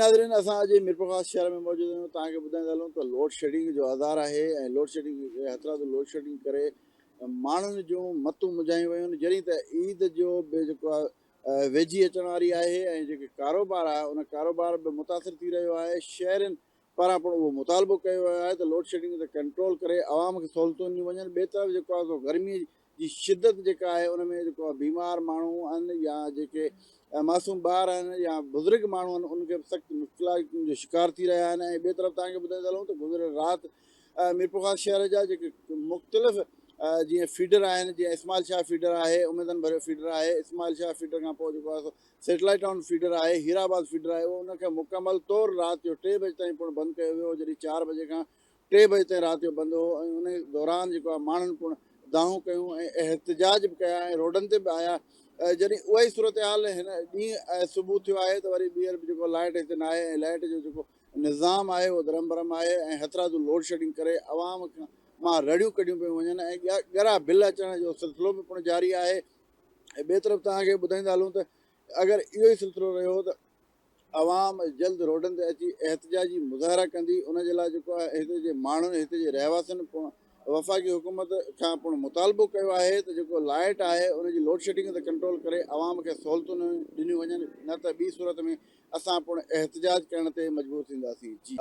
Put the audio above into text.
ناظرين اسان اڄ ميرپورخاص شهر ۾ موجود آهيون توهان کي ٻڌائيندا هلون ته لوڊ شيڊنگ جو آزار آهي ۽ لوڊ شيڊنگ هٿرادو لوڊ شيڊنگ ڪري ماڻهن جون متون مجهايون ويون آهن جڏهن ته عيد جو به جيڪو آهي ويجهي اچڻ واري آهي ۽ جيڪي ڪاروبار آهي ان ڪاروبار به متاثر ٿي رهيو آهي شهرين پاران پڻ اهو مطالبو ڪيو ويو آهي ته لوڊشيڊنگ تي ڪنٽرول ڪري عوام کي سهولتون ڏنيون وڃن ٻئي طرف جيڪو آهي سو گرمي جي شدت جيڪا آهي ان ۾ جيڪو آهي بيمار ماڻهو آهن يا جيڪي معصوم ٻار آهن يا بزرگ ماڻهو آهن ان کي به سخت مشڪلات جو شڪار ٿي رهيا آهن ۽ ٻئي طرف توهان کي ٻڌائيندا هلون ته گذريل رات ميرپورخاص شهر جا جيڪي مختلف جيئن فيڊر آهن جيئن اسماعيل شاهه فيڊر آهي اميدن ڀريو فيڊر آهي اسماعيل شاهه فيڊر کان پوء جيڪو آهي سو سيٽلائيٽ ٽائون فيڊر آهي، هيرا آباد فيڊر آهي، اهو ان کي مڪمل طور رات جو ٽي بجي تائين پڻ بند ڪيو ويو هو، جڏهن چار بجي کان ٽي بجي تائين رات جو بند هو ۽ ان دوران جيڪو آهي ماڻهن پڻ دانهون ڪيون ۽ احتجاج به ڪيا ۽ روڊن تي به آيا جڏهن اها ئي صورتحال هن ڏينهن صبح ٿيو آهي ته وري ٻيهر به جيڪو لائيٽ هتي ناهي ۽ لائيٽ جو جيڪو نظام آهي اهو درهم برهم آهي ۽ هٿرادو لوڊ شيڊنگ ڪري عوام مان رڙيون ڪڍيون پيون وڃن ۽ ڳرا بل اچڻ جو سلسلو به پڻ جاري آهي. ۽ ٻئي طرف توهان کي ٻڌائيندا هلون ته اگر اهو ئي سلسلو رهيو ته عوام جلد روڊن تي اچي احتجاجي مظاهرا ڪندي ان جي لاء جيڪو آهي هتي جي ماڻهن هتي جي رهواسين پڻ وفاقي حڪومت کان پڻ مطالبو ڪيو آهي ته جيڪو لائيٽ آهي ان جي لوڊشيڊنگ تي ڪنٽرول ڪري عوام کي سهولتون ڏنيون وڃن نه ته ٻي صورت ۾ اسان پڻ احتجاج ڪرڻ تي مجبور ٿينداسين جي.